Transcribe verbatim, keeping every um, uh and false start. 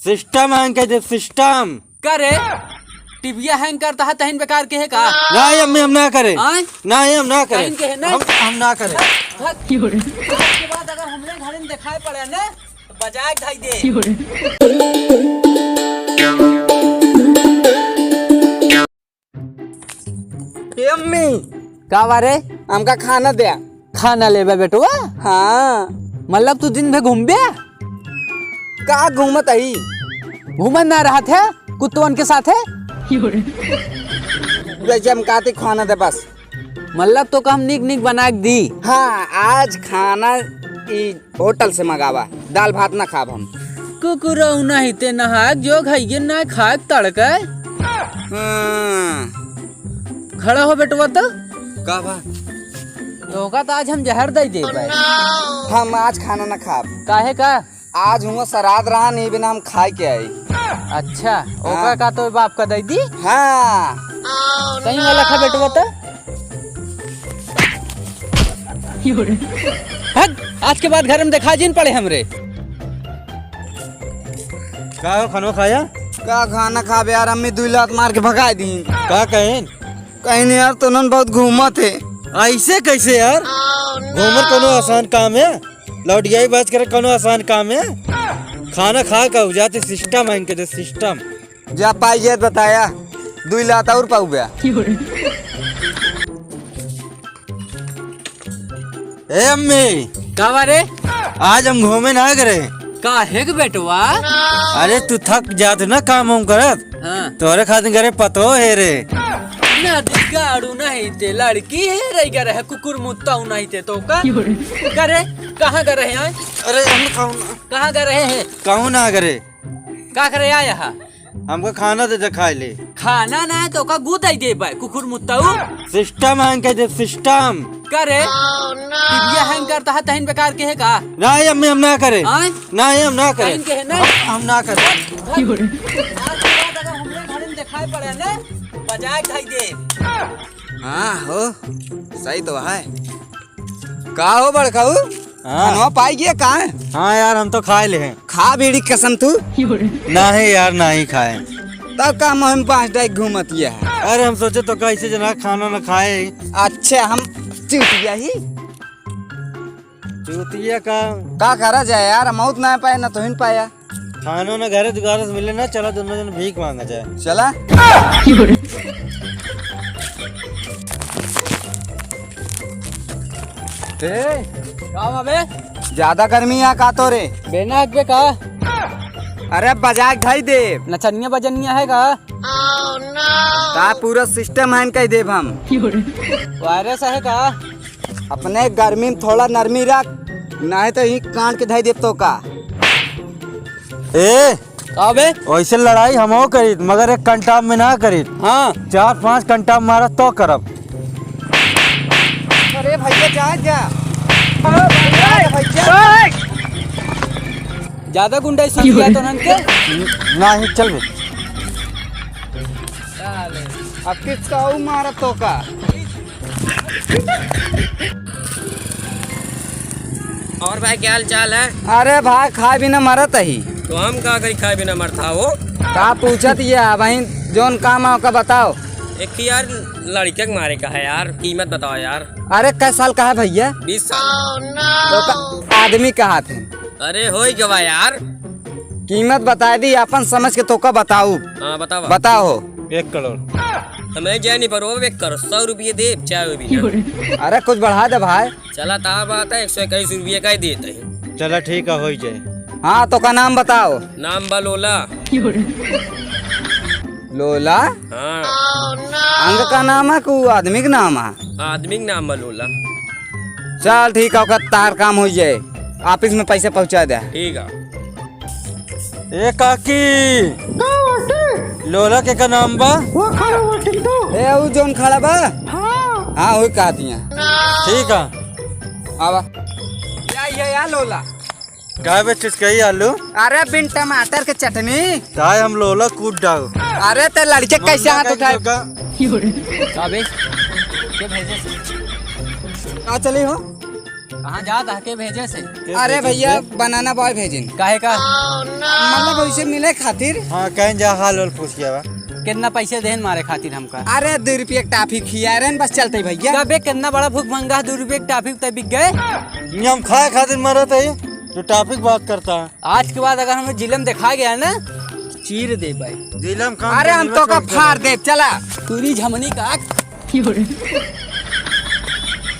System hang कइ दे, system। का रे? टीवीया hang करत है, तहिन बेकार के है का? नाहीं अम्मी, हम ना करे। आय? नाहीं, हम ना करे। तहिन के है ना? हम, हम ना करे। भाग। की हो रे? आज के बाद अगर हमरे घरे में देखाई पड़े ना, तो बजाय के धाई दे। की हो रे? ए अम्मी। का बा रे? हमका खाना द्या। खाना लेबे बेटवा? हाँ। मतलब तू दिन भर घूमबे? का घूमत ही? घूमत ना रहत है कुत्तवन के साथे? जैसे हम कहते खाना दे बस। मतलब तोका हम नीक नीक बना के दी। हाँ, आज खाना ई होटल से मंगावा, दाल भात ना खाब हम। कुकुरऊ नहीं ते नहाक जो घइये ना खाक तड़के। हाँ। खड़ा हो बेटवा तो। का बा? तोका तो आज हम जहर दे देबे। हम आज खाना ना खाब। काहे का? आज हुआ श्राद्ध रहा, नहीं बिना हम खाए के आई। अच्छा, ओका हाँ। का तो बाप का दे दी? हाँ। सही वाला खा बेटवा तो। हट, आज के बाद घर में देखा जिन पड़े हमरे। का हो, खानो खाया? का खाना खाबे यार, अम्मी दुई लात मार के भगाई दी। का कहें? कहीं नहीं यार, तो नन बहुत घूमत है। ऐसे कैसे यार? घूमर कोनो आसान काम है? लौटियाई बाज करे कोनो आसान काम है? खाना खा का हो जाते, system है इनके, system। जा पाई जे बताया, दुई लात और पाऊ बे। ए अम्मी। का बा रे? आज हम घूमे ना करे। काहे के बेटवा? अरे तू थक जात ना काम वाम करत। हाँ। तोरे खातिर घरे पतो है रे। ना दिगाड़ू नहीं ते लड़की है रही करे है कुकुर मुत्ता नहीं ते तो का? करे, कहाँ करे हैं? अरे हम कहूँ ना। कहाँ करे हैं? कहूँ ना करे। का करे आया है? हमको खाना दे दे, खाए ले। खाना ना है तो का गू दे दे बे, कुकुर मुत्ताऊ। System hang कइ दे, system। का रे? टीवीया hang करत है, तहिन बेकार के है का? नाहीं अम्मी, हम ना करे। आय? नाहीं, हम ना करे। तहिन के है ना? हम, हम ना करे। आज के बाद अगर हमरे घरे में देखाई पड़े ना, बजाय के धाई दे। हाँ हो, सही तो है। का हो बड़काऊ? हाँ। खानवा पाई गया का? हाँ यार, हम तो खाए ले हैं। खा बीड़ी कसम तू। नाहीं यार, नाहीं खाए। तब का मुँह में पाँच डाइक घूमत ये है? अरे हम सोचे तो कैसे जना खाना ना खाए। अच्छा, हम चूतिया ही। चूतिया का? का करा जाए यार, मौत ना पाए ना तोहिन पाया। खानो ना घरे दुआरे से मिले ना, चला दोनों जन भीख मांगा जाए। चला। ए, का बा बे? ज्यादा गर्मी है का तोरे? बेना हक बे का? अरे बजाय के धाई दे। नचनिया बजनिया है का? का पूरा system hang कइ देब हम। Virus है का? अपने गर्मी में थोड़ा नरमी रख, नाहीं तो ही कान के धाई देब तो का। ए, का बे? वैसे लड़ाई हमहू करीत, मगर एक कंटाप में ना करीत। हाँ। चार पांच कंटाप मारत तो करब। अरे भैया, जा, जा। अरे भैया। ज्यादा गुंडाई समझ गया तो नन के? नाहीं, चल बे। अब किसका ऊ मारत तो का? और भाई, क्या हाल चाल है? अरे भाई, खाए बिना मरत ही। तो हम का करी, खाए बिना मरता हो? का पूछत ये है, वहीं जौन काम है, ओका बताओ। एक यार, लड़के के मारे का है यार, कीमत बताओ यार। अरे, कै साल का है भैया? बीस साल। तो का आदमी कहा थे? अरे, होई गवा यार। कीमत बताई दी, अपन समझ के तोका बताऊ। हाँ, बतावा। बताओ। एक करोड़। हमें जाए नहीं परो, एक करोड़, सौ रुपये दे, चाहे भी ना। अरे, कुछ बढ़ा दे भाई। चला, ता बात है, एक सौ इक्कीस रुपये का ही देते हैं। चला, ठीक है, हो ही जाए। हाँ, तोका नाम बताओ। नाम बा लोला। लोला? हाँ। अंग का नाम है कि आदमी का नाम है? आदमी का नाम बा लोला। चल ठीक है, ओकर तार काम हो जाए, office में पैसे पहुँचा दे। ठीक है। ए काकी, का बाटे? लोला के का नाम बा? वो खड़ा बाटे तो। ए, ऊ जौन खड़ा बा? हाँ। हाँ, वही कहती हैं। ठीक है। आवा। या, या, या लोला। का बे चुचकई आलू? अरे बिन टमाटर के चटनी। ताए हम लोला कूट डाल। अरे ते लड़के कैसे हाथ उठाए? का बे? के भेजे? का चली हो? कहाँ जात ह, के भेजे से? अरे भैया, बनाना बॉय भेजिन। काहे का? मतलब वैसे मिले खातिर। हाँ, कहीं जा हाल वाल पूछ के आवा। कितना पैसे देन मारे खातिर हमका? अरे दो रुपये के टाफी खिया रहे हैं, बस चलते ही भैया। अबे कितना बड़ा भूख मंगा, दो रुपये के टाफी तय बिक गए। ये हम खाए खातिर मरत है, तो टाफी की बात करता है। आज के बाद अगर हमें जिलम देखा गया ना, चीर दे भाई। जिलम खान अरे के हम नीमच तो का छोड़ दे। फाड़ दे, चला। पूरी झमनी का।